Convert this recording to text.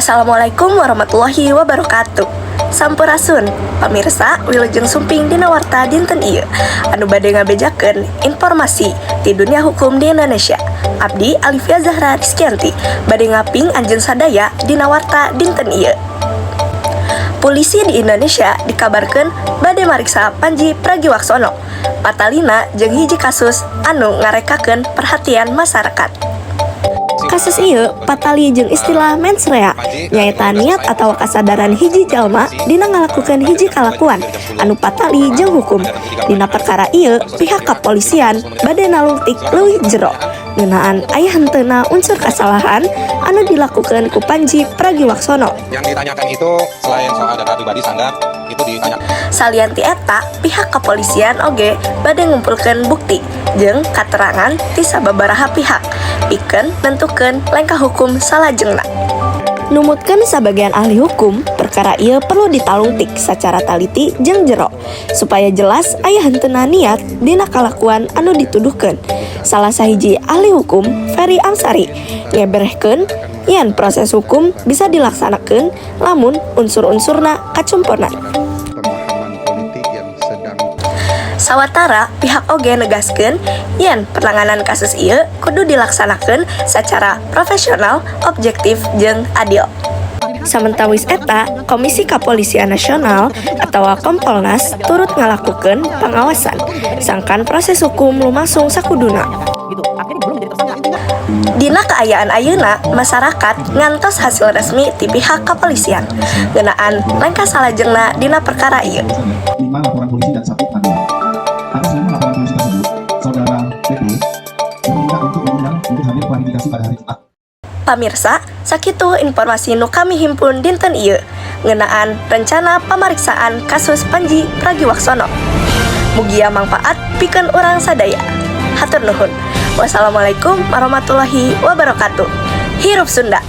Assalamualaikum warahmatullahi wabarakatuh. Sampurasun, pamirsa, wilujeng sumping dina Warta dinten ieu anu bade ngabejakeun informasi di dunia hukum di Indonesia. Abdi Alivia Zahra Rizkianti bade ngaping anjeun sadaya dina Warta dinten ieu. Polisi di Indonesia dikabarkeun bade mariksa Pandji Pragiwaksono patalina jeung hiji kasus anu ngarekakeun perhatian masyarakat. Kasus ieu patali jeung istilah mens rea, nyaeta niat atau kasadaran hiji jalma dina ngalakukeun hiji kalakuan anu patali jeung hukum. Dina perkara ieu, pihak kepolisian bade nalungtik leuwih jero ngeunaan aya henteuna unsur kasalahan anu dilakukeun ku Pandji Pragiwaksono. Yang ditanyakan itu selain soal data pribadi standar itu ditanya Salian ti eta, pihak kepolisian oge bade ngumpulkeun bukti jeung katerangan ti sababaraha pihak pikeun nentukeun lengkah hukum salajengna. Numutkeun sabagian ahli hukum, perkara ieu perlu ditalungtik secara taliti jeung jero supaya jelas aya henteuna niat dina kalakuan anu dituduhkeun. Salah sahiji ahli hukum, Ferry Amsari, ngeberehkeun yen proses hukum bisa dilaksanakeun lamun unsur-unsurna kacumponan. Pemahaman politik yang sedang Sawatara pihak oge negaskeun yen penanganan kasus ieu kudu dilaksanakeun secara profesional, objektif, jeung adil. Samentawis eta, Komisi Kapolisian Nasional atau Kompolnas turut ngalakukeun pengawasan sangkan proses hukum lumangsung sakuduna. Gitu, akhirnya belum menjadi tersangka. Dina kaayaan ayeuna, masyarakat ngantos hasil resmi ti pihak kepolisian ngeunaan lengkah salajengna dina perkara ieu. Lima laporan polisi dan satu aduan. Atas lima laporan polisi tersebut, saudara PP diminta untuk diundang untuk hadir klarifikasi pada hari Jumat. Pamirsa, sakitu informasi nu kami himpun dinten ieu ngeunaan rencana pamariksaan kasus Pandji Pragiwaksono. Mugia mangpaat pikeun urang sadaya. Hatur nuhun. Wassalamualaikum warahmatullahi wabarakatuh. Hirup Sunda.